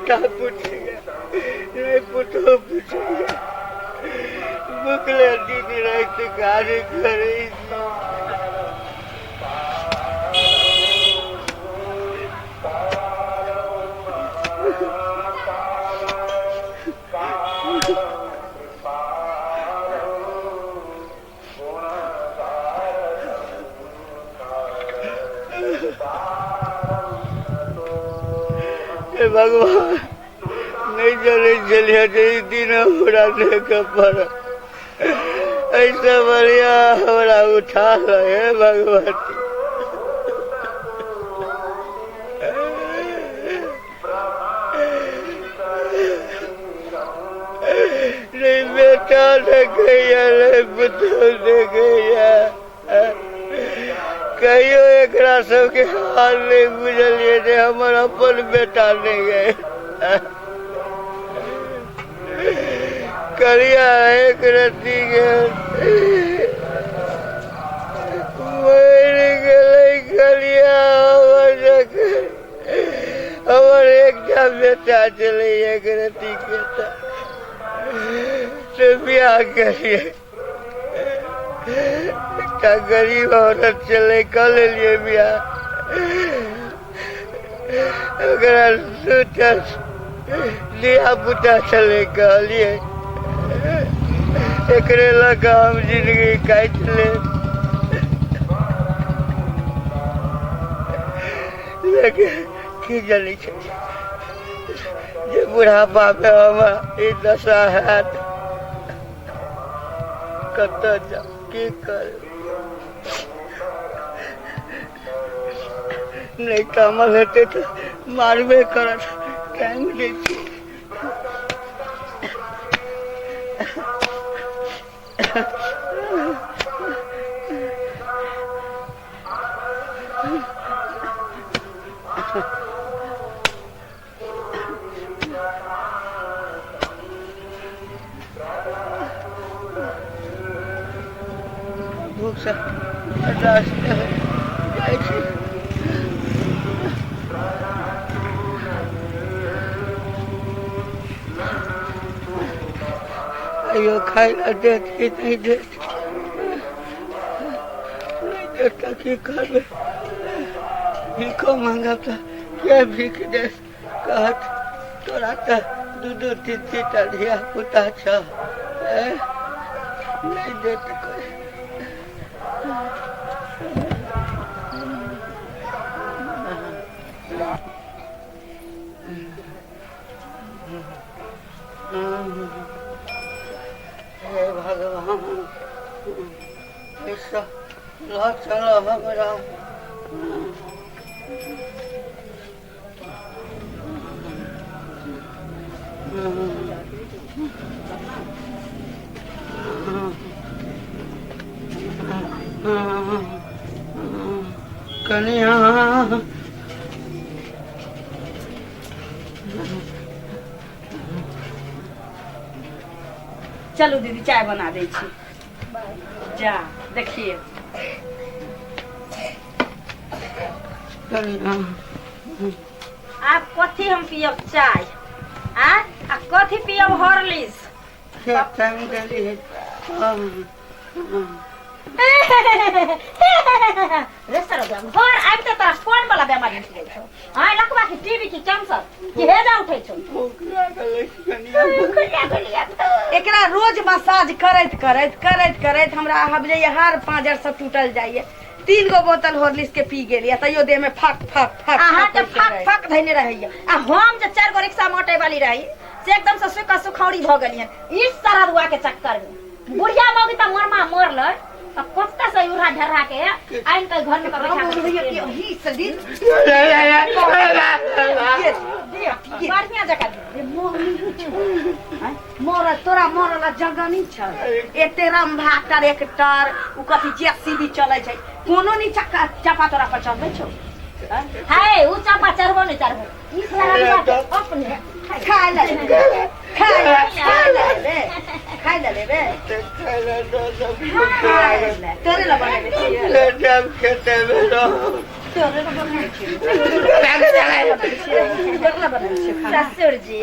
बेटा पूछैया नहि पुतहु पूछैया भुखले दिन राति कार्य करै छी। हे भगवान, नहि जनै छलियै जे ई दिन हमरा देखऽ पड़त। एहिसँ बढ़िआँ हमरा उठा लऽ हे भगवती। नहि बेटा देखैया, नहि पुतहु देखैया। कहियो एकरा सबके हाल नहि बुझलियै जे हमर अपन बेटा नहि अइ। करिया एक रत्ती गेल मरि गेलै करिया हमर। जखन हमर एकटा बेटा छलै एक रत्ती के से बियाह केलियै, एकटा गरीब औरत छलै, कऽ लेलियै बियाह। ओकरा दूटा धिया पुता छलै, कहलियै एकरे लऽ कऽ हम जिंदगी काटि लेब। लेकिन की जनै छै जे बुढ़ापामे हमरा ई दशा हैत। कतऽ जाउ, की करू? नहि कामल हेतै तऽ मारबे करत। टाइम दै छी। भूखसँ बर्दाश्त नहि जाइ छी। अयो, खाय लए देत कि नहि देत? नहि देत तऽ की करबै? भीखो मांगब तऽ के भीख देत? कहत तोरा तऽ दू दू तीन तीन टा धिया पुता छह। नहि देत कोइ। हे भगवान, एहिसँ लऽ चलऽ हमरा। कनिया, चलू दीदी, चाय बना दै छी। जा देखिए। कनिया, आब कथी हम पियब चाय आ आ कथी पियब हॉर्लिक्स? के टाइम देली? रे सरौआ, घर आबिते तोरा कोन वाला बेमारी उठि गेल छौ? आँय, लकवा की टीबी की कैंसर की हेजा उठै छौ? भूख लागल अछि कनिया। एकरा रोज मसाज करैत करैत करैत करैत हमरा बुझाइए हार पाँजर सब टूटल जाइए। 3 गो बोतल हॉर्लिक्स के पी गेलियै, तैयो देह में फक फक फक। अहाँके फक फक फक धैने रहैया आ हम जे 4 गो रिक्शा मोटे वाली रही से एकदम से सुख सुखौरी भऽ गेलियन ई सरदुआ के चक्कर में। बुढ़िया मौगी तऽ मरमा मरलै आ कत्ता से उड़ा ढर्रा के आनि के घर में के बैठा के कि अही शरीर बढ़िया जकाँ रे मोहनी छौ, मर तोरा मरला जगह नहीं छ। एते रंभा ट्रैक्टर उ कथी जेसीबी चलै छै, कोनो नहीं चक्का चपा तोरा पर चढ़बै छौ। हाय, उ चापा चढ़बो नहीं चढ़बो ई सरदुआ के अपने खाय ले, खाय ले, खाय ले रे, खाय ले लेबे, खाय लए दऽ दऽ, भूख खाय लागल। ले, तोरे ला बनेने छियै। जब खेते में रहब। तोरे न बनबै छियै, तोरे न बनबै छियै खाना। ससुर जी। ऐ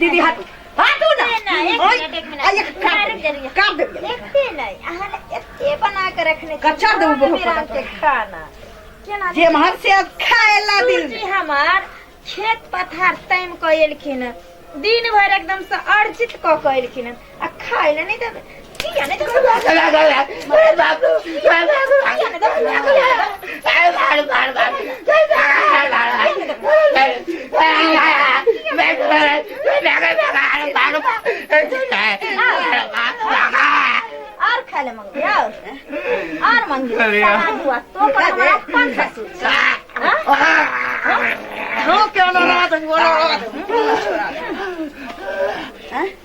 दीदी, हटू हटू ना। नहीं, एक ओय, मिनट, एक मिनट। आ, एक काट रुक जाइए। काट देबै। एते नहीं, अहाँ ले एते बना के रखने छी। कच्चा देबू बहुत रंग के खाना केना जे महर से खाएला दिल। जी हमार खेत पथार तामि कऽ एलखिन, दिन भरि एकदम से अर्जित कऽ के एलखिन, आ खाय लए नहि देबै? किया नहि देबै? किया नहि देबै? और खाय लए मंगबै, और और मंगबै। सारा हुआ तो पर हमरा अपन ससुर छै। हाँ? हो के ना रात बोला।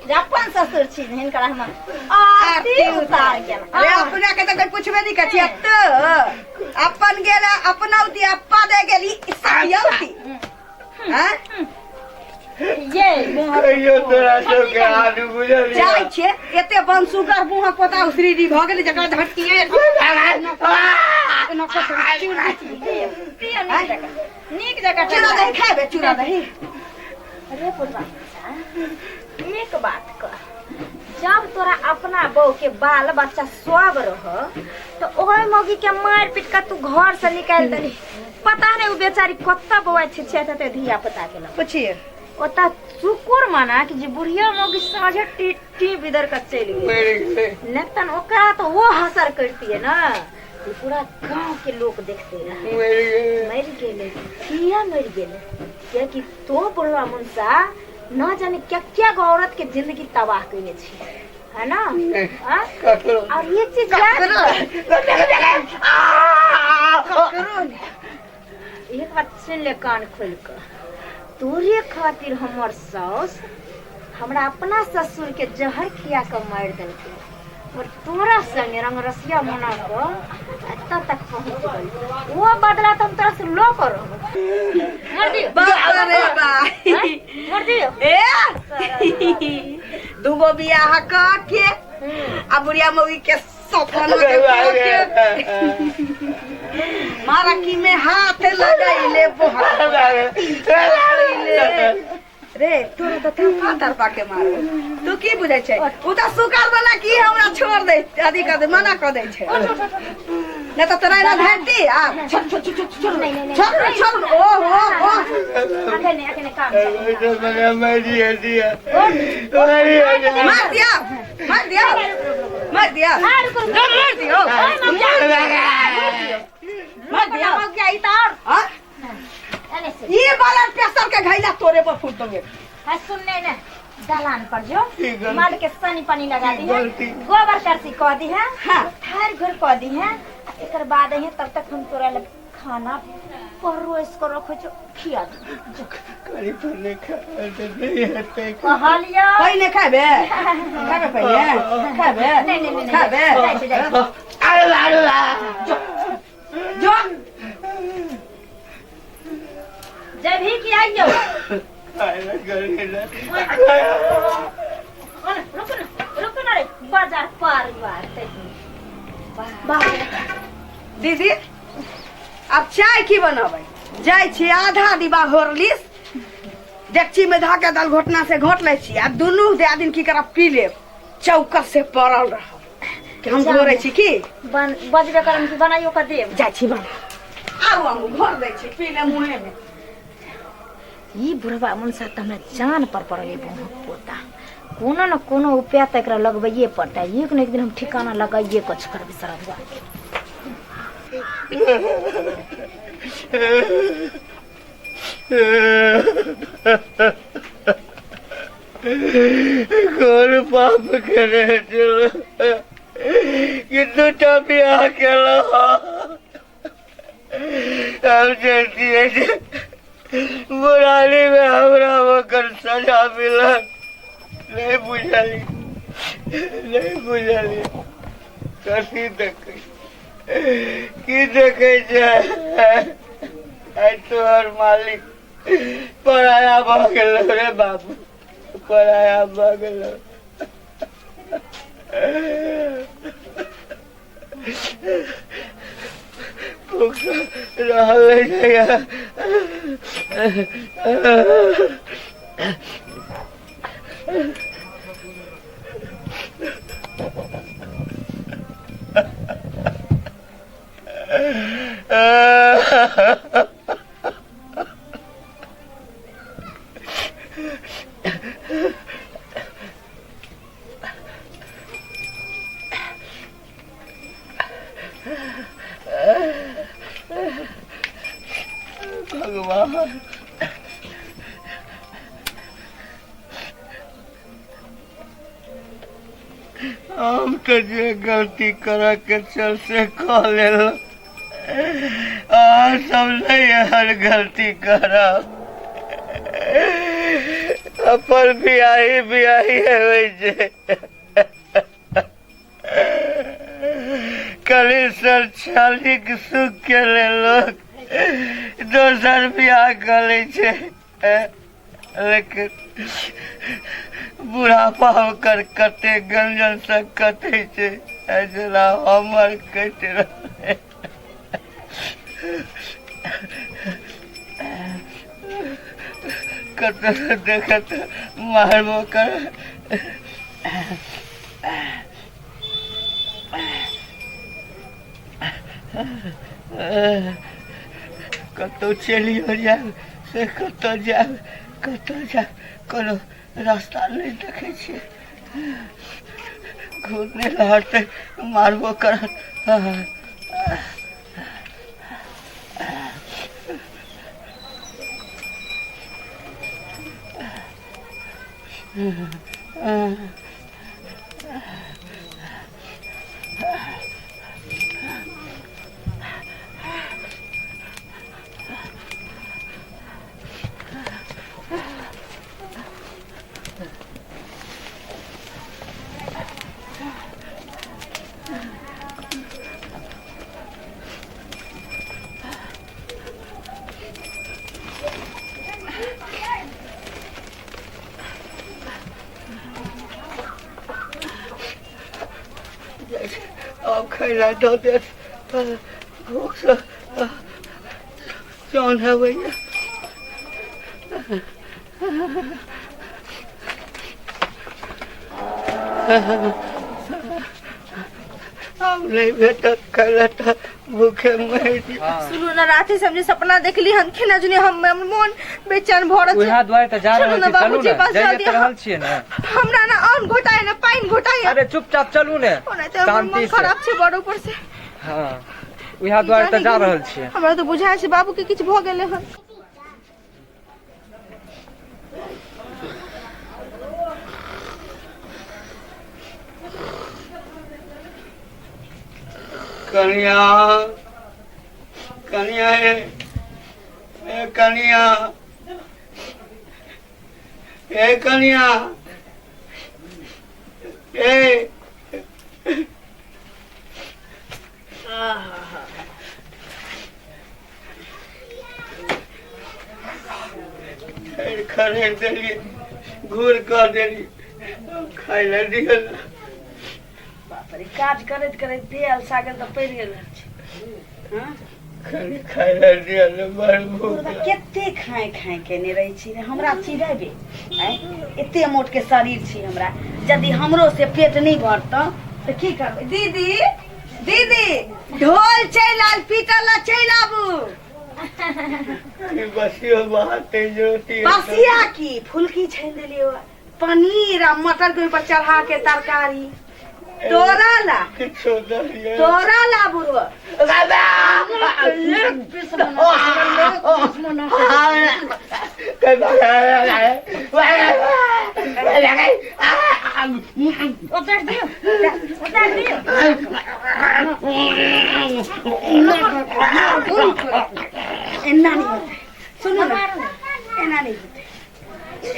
जे अपन ससुर छी, हिनकर हम आरती उतार गेल। अरे, अपना के तो कोई पूछबे नहीं करै छियै, तो अपन गेल अपना उती अप्पा दे गेली सतियौती। हैं? ये कहियो तोरा सबके हाथ बुझलियै। जाइ छियै एते बंसुकर मुँह पोता उसरी भऽ गेलै, जकरा धटकिए पियो पियो, नीक जकाँ, नीक जकाँ। चूड़ा दही खाबे? चूड़ा दही। अरे बुढ़वा, एक बात कह, जब तोरा अपना बहू के बाल बच्चा सब रह, तो ओहि मौगी के मारि पीट के तू घर से निकालि देली। पता नहीं ओ बेचारी कत्ता बौआ छिछिया थे धिया पुता के लग। पूछिए। ओता शुकुर मना कि जे बुढ़िया मौगी साँझे टी टी बिदर के चलि गेल। मरि गेलै। नहीं तन ओकरा तो वो हसर करती है ना, तो पूरा गांव के लोग देखते रहे। मरि गेलै। मरि गेलै। किया मरि गेलै? कियाकि तो बुढ़वा मुनसा न जाने क्या क्या गो औरत के जिंदगी तबाह कइने छी, है ना? हाँ? ककरो। और एक चीज याद कर, ककरो नहीं। एक बात सुन ले कान खोल कर, तोरे खातिर हमर साउस हमरा अपना ससुर के जहर खिया के मारि देलकै और तोरा संगे रंग रसिया मना के एतऽ तक पहुंच गेल। वो बदला तो हम तोरा से लो करो। मर दियो। बाप रे बा। हैं? मर दियो। ए, दूगो बियाह क के आ बुढ़िया मौगी के सपना के के मारकी में हाथ लगैले बहुत रे। तोरा तऽ थप्पा तरपा के मारो। तू की बुझै छै? उ तऽ सुकर वाला की हमरा छोड़ दे, अथी कर दे, मना कर दै छै। नहीं तऽ तोरा एना धरती आ छोड़ छोड़ छोड़ छोड़। नहीं, नहीं, नहीं। छोड़ छोड़, ओ हो ओ। अखने अखने काम चले। मार दिया, मार दिया, मार दिया, हाँ, रुको, रुको। मार दियो, मार दिया। हो गया ई तार। हाँ? एने से। ये वाला प्रेशर के घैला तोरे पर फूट दोगे। हाँ, सुनने ने दलान पर जो की गलती? माल के सनी पानी लगा दी है, गलती? गोबर करसी कह दी है, हाँ। थार घर कह दी है। एकर बाद है तब तक हम तोरा लग खाना परोस को रखो जो खिया दी। कहलियो। पहिने खाबे? खाबे पहिने? खाबे? नहीं नहीं नहीं। खाबे? जाइ छै, जाइ छै। जो। जब ही की आइयो। ओने, रुको ना, रुको ना रे, बाजार परिवार ते। दीदी, अब चाय की बनाबै जाइ छी। आधा डिब्बा हॉर्लिक्स डेकची में धऽ के दाल घोटना से घोट लै छी आ दुनू दिन की करब, पी लेब, चौकस से पड़ल रहब कि हम घोरै छी की। बन बजबे करम कि बनाइयो के देब। जाइ छी बना। आउ, हम घोर दै छी, पी ले मुँहे में। ई बुढ़वा मुनसा तऽ हमरा जान पर पड़ल। बहु पोता कोनो न कोनो उपाय तऽ एकरा लगबैये पड़तै। एक न एक दिन हम ठिकाना लगाइए कऽ करबै सरदुआ के। कोन पाप केने छल कि दूटा बियाह केलहुँ? हम जैतियै जे बुढ़ारी में हमरा ओकर सजा मिलत। नहीं बुझलियै, नहीं बुझलियै। कथी देखै, की देखै छै? आइ तोहर मालिक पराया भऽ गेलो रे बाबू, पराया भऽ गेलो। भूख सहल नहि जाइए। भगवान, हम तऽ जे गलती करऽ के छल से कऽ लेलहुँ। अहाँ सब नहि एहन गलती करब। अपन बियाही बियाही होइ छै। कली सर छालीक सुख के लेल लोक दोसर बियाह कऽ लै छै, लेकिन बुढ़ापा ओकर कते गंजन से कटै छै, जेना हमर कटि रहलै। कतऽ देखत मारबो कर। कतहु चलियो जायब से कतऽ जायब, कतऽ जायब, कोनो रास्ता नहि देखै छियै। घूरने लहरतै, मारबो करत। आब खैला दऽ देत, भूखसँ चौन अबैया। आब नहि भेटत खैला तऽ भूखे मरि जायब। सुनू ने, राति से हम जे सपना देखली हन खेना जुने हम मोन बेचैन भऽ रहल छै। उएह दुआरे तऽ जा चलू रहल ने छी। चलू बाबूजी, ने बस जाइए जल्दी। तऽ रहल छियै ने। हमरा ने अन्न घोटाए ने पानि घोटाए। अरे चुपचाप चलू ने। ओनाहिते हमर शांति मन से। खराब छै बड़ ऊपर से। हँ, उएह दुआरे तऽ जा रहल छियै। हमरा तऽ बुझाइ छै बाबू के किछु भऽ गेलै हन। कनिया, कनिया, हे हे कनिया, हे कनिया, हे। फेर खरेड़ देलियै, घूर कऽ देलियै, खाय लए दिअ ने। बाप रे, काज करैत करैत देह अलसा गेल तऽ पड़ि गेल छै। हँ? कनि खाय लए दिअ ने, बड़ भूख बुढ़बा लागल। कते खाय खाय केने रहै छी रे, हमरा चिढ़ेबे आँय? एते मोट के शरीर छी हमरा, यदि हमरो से पेट नहि भरतौ तऽ की करबै? दीदी, दीदी, ढोल चलि आयल, पीटल ला चलि आबू। कनि बसियो भात रोटी। बसिया की फुलकी छानि देलियै, पनीर आ मटर के ऊपर चढ़ा के तरकारी तोरा ला। किछो दलियै। तोरा ला बुढ़वा। उतार दियौ, उतार दियौ। एना नहीं होते, सुनो ना, एना नहीं होते,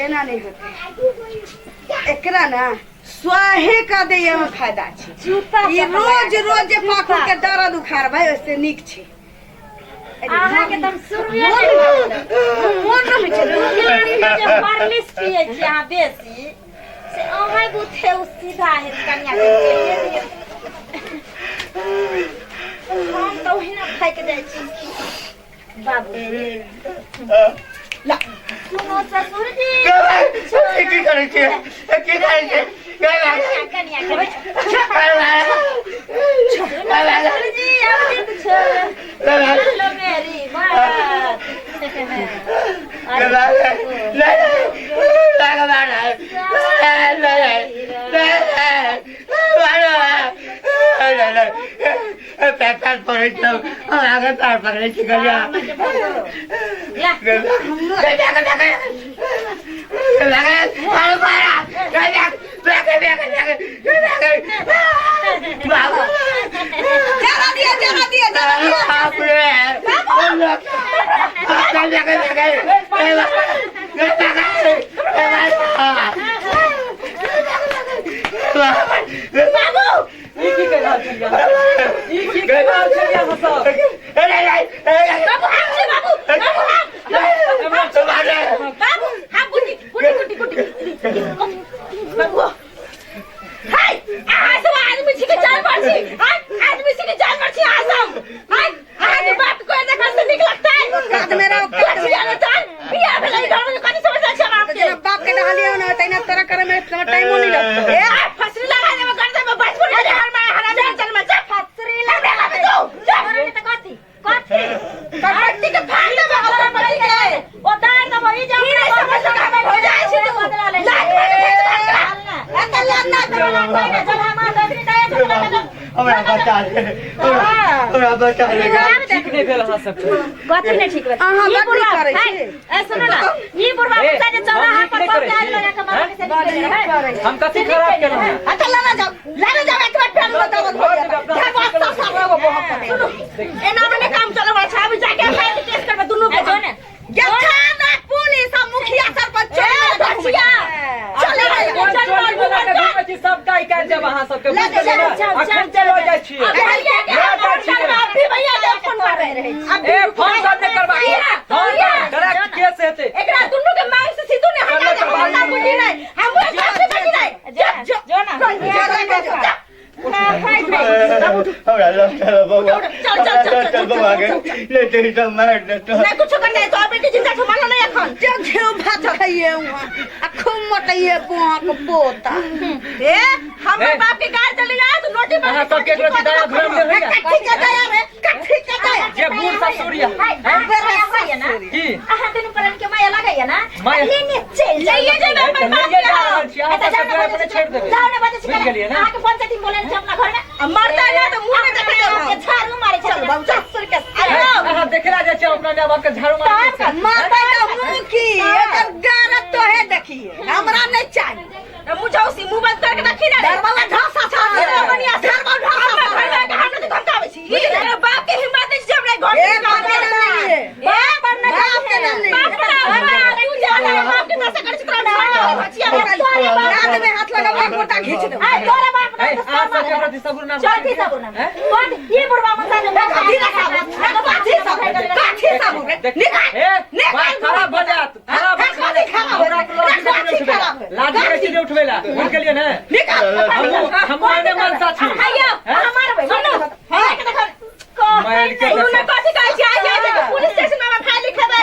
एना नहीं होते। एकरा ना स्वाहे का दे में फायदा छै। जूता ई रोज रोज जे पाखुर के दर्द उखाड़ भाई, ओइसे नीक छै। अहाँके तऽ हम शुरुए मोन रहै छै से जे हॉर्लिक्स पियै छी अहाँ बेसी, से अहाँ बुथे ओ सीधा हेत। कनिया के चलिए दियौ, हम तऽ ओहिना थाकि जाइ छी। बाबू ला सुनो ससुर जी की करै छियै की करै छियै कनिया ससुर जी अब जीत छो लो मेरी बात ला जरा दिया जरा दिया जरा दिया। ई की कहि रहल छलियै अहाँ? ई की कहि रहल छलियै अहाँ सब? बाबू हम छी बाबू बाबू हम बाबू हम गुड्डी गुड्डी गुड्डी गुड्डी बाबू हाय अहाँ सब आदमी छी के जानवर छी हाय आदमी छी के जानवर छी अहाँ सब हाय अहाँ के बाप को देखा से नीक लगता है औकात में रहो, औकात में। कथी आने चल बियाह भेलै घर में कथी समझ छै बाप के जेना बाप के डहलियो ना तहिना तोरा करे में इतना टाइमो नहीं लगतो। ए आ फसरी लगा देबे कर देबे बचपन में हर में हरामी चल में जा फसरी लगा देबे तू जा त कथी कथी कपट्टी के फाड़ देबे ओकर पति के ओ दार देबो ई जा ई समझ के हो जाय छै तू बदला ले लात मार के फेंक दे ए त लन्ना चल हम दसरी दे चल हमरा बचा ले हमरा बचा ले ठीक नहि भेल अहाँ सबके। कथी नहीं ठीक भेल अहाँ ई बड नीक बुढ़वा करै हाय, छी। ए सुनो ना ई बुढ़वा ए, मुसा जे चौराहा हम नीक पर नहि पहुंच करै आयल छी। लगा के मारा के से निकले है हम कथी खराब केलहुँ हैं? अच्छा लाना जाओ लाना जाओ एक बार फेर बताओ भैया बात सब सब रहो बहुत सुनो एना में नहीं काम चलवा छै अभी जाके फाइल केस करबे दुनू के जो ने थाना पुलिस आ मुखिया सरपंच ए चले बचिया चले कोन चोरी बना के घुमै छी सबटा निकालि देब अहाँ सबके, लऽ बुझि गेलियै चल, ने? चल, अखन चल, लऽ जाइ छियै। अब भैया के लऽ हम जाइ छियै। करबा अभी भैया के फोन करबे रहै छी ए फोन सब नहि करबाक भैया, फोन भैया, डायरेक्ट केस हेतै। एकरा दुनू के मांग से सिधू ने हटा दे हम ना बुझी नहीं हम वो कासे बची नहीं जा जो ना जा, जा। हमरा लऽ चल बौआ चल, चल, चल, चल बौआ के ले चल सब मारि देतौ। नहीं कुछ करने तो बेटी जिंदा छुमाना नहीं अखन जो घिउ भात खाइए वहाँ आ खूब मोटैये बुआ के पोता। ए हमर ए। बाप के गाल चली जा तो नोटी पर अहाँ सबके एक रत्ती दया धर्म नहि होइया? कथी के दया रे कथी के दया? जे बूढ़ ससुर यऽ, ना की? अहाँ दुनू प्राण के माया लगैया ना माया- ले ने चल लइए जेबै अपन बाप लइए के जा रहल छी, अहाँ अच्छा, सबके जाउ ने दुआर पर बजै छोड़ि देबै। जाउ ने बजै छी बुझि गेलियै ने? अहाँके पंचायत में बोलेने छै अपना घर में आ मरतै ना तऽ मुँह नहि देखै के झाड़ू मारै छै चल बाबू ससुर के ए, अहाँ देखला जाइ छियै अपना माय बाप के झाड़ू मारै छै। माता का मुँह की एकर गारत तो है देखिए हमरा नहीं चाहिए। मुझौसी मुँह बंद करके रखी ना रे दरबार ढासा छा बढ़िया से दरबार ढासा हमरा घर में आके हमरा तो धमकाबै छी ई बाप के हिम्मत नहीं छै हमरा घर ए, में बाप के नाम नहीं है। बाप पर न बाप के नाम नहीं है। बाप पर ना तू जा ना बाप के दशा कर छी तोरा छोड़ बचिया तोरे बाप रात में हाथ लगा गोटा घींच दे। आ तोरे बाप ए, ना अहाँ सबके प्रति सबुर नाम चौथी सबुर नाम हैं? कौन ये बुढ़वा मुसा जे कथी ना साबुन कथी साबुन कथी साबुन देख- निकाल ए, निकाल बात खराब भऽ जायत, खराब भऽ खराब जायत। खराब हमरा के लाठी खराब नहि उठबै ला। खराब लाठी के नहि उठबै ला। बुझि गेलियै ने? निकाल हमहूँ एहने मनसा छी। आइयो हैं? हमार सुनो हां के देखो मारि के सुनू देखो। कथी कहै छी आज आज पुलिस स्टेशन में फाइल लिखेबै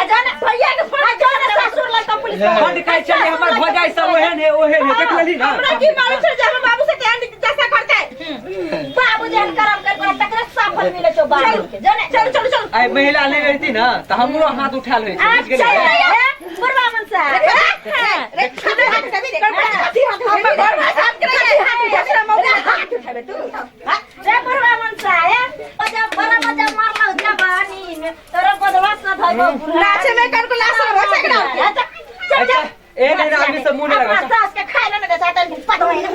भैया के फोन जो ना ससुर लग तो पुलिस बड्ड कहै छलियै, हमर भौजाइ सब ओहन है, ओहन है। देख लेली ना? हमरा की मालूम छै जे हमर बाबू से ध्यान दशा करतै बाबू जेहन करम कर तकरे सफल मिले छौ बाबू के जाने चल चल चल आइ महिला नहि रहिती ना तऽ हमरो हाथ उठायल होइ छै, बुझि चल गेलियै? बुढ़वा मनसा रे कथी हाथ उठाबी रे कथी हाथ उठाबी हमर घर में हाथ करे हाथ उठाबी हाथ उठाबे तू रे बुढ़वा मनसा ए मजा बड़ा मजा मारलौ जवानी में तोरा बदमाश न धइबो बुढ़ा नाचे में कन को लाश हो छै एकरा चल अच्छा, चल एहन एहन आदमी सब मुँह नहि लगै अपना छै। सास के खाय ले ने चाटल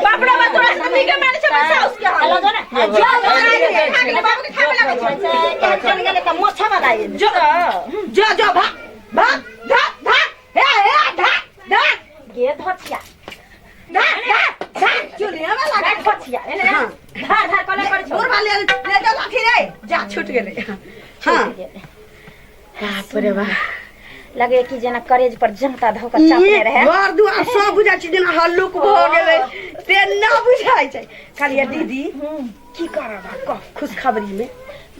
बाप रे बाप तोरा से नीके माने छै सास के हेलो जो ना जो बाबू के खावे लगै छै चल गेलै तऽ मोछा बनाइ जो जो जो भाग भाग भाग भाग हे हे भाग भाग गे धोचिया भाग भाग भाग चुलिया में लगा धोचिया एने धार धार कले कर छौ बुढ़वा ले ले जा लाठी रे जा छूट गेलै। हाँ बाप रे बाप लगे कि जेना करेज पर जनता धोकर चापने रहे घर दुआर सब बुझाइ छै जेना हल्लुक भऽ गेलै से ना बुझाइ छै। कहलियै दीदी की करब कह खुशखबरी में?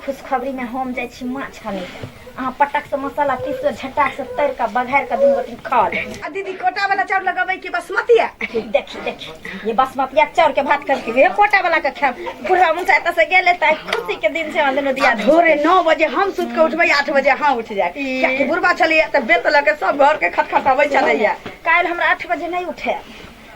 खुशखबरी में हम जाइ छी माछ आनै लए। अहाँ पटक से मसाला पीस के झटाक से तर के बघारि के दुनू गोटी खा लेब। आ दीदी कोटा वाला चाउर लगबै कि बासमतिया? देखी देखी ये बासमतिया चाउर के भात करके वे कोटा वाला के खाब। बुढ़ा मुंह एतऽ से गेले त खुशी के दिन छै, हमरा दुनू दिया भोरे 9 बजे हम सुत के उठबै, 8 बजे अहाँ उठ जाए, कियाकि बुढ़बा छलैया तऽ बेत लऽ के सब घर के खटखटाबै छलैया। काल्हि हमरा 8 बजे नहि उठे,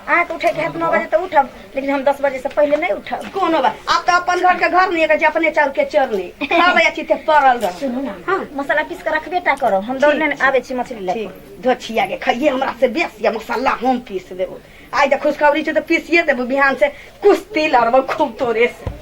अहाँके उठैके हैत 9 बजे तऽ उठब, लेकिन हम 10 बजे से पहिले नहि उठब। कोनो बात, आब तऽ अपन घर के घर नहीं कहै, अपने चाउर के चोर नहीं खाबै आ चिते पड़ल रह। सुनू ना, हाँ। मसाला पीस के रखबे टा करब, हम दौड़ने आबै छी मछली लए। ठीक, धोछिया के खाइए हमरा से बेस या मसाला हम पीस देबो। आइ तऽ खुशखबरी छै तऽ पीसिए देबो, बिहान से कुश्ती लड़बो खूब तोरे से।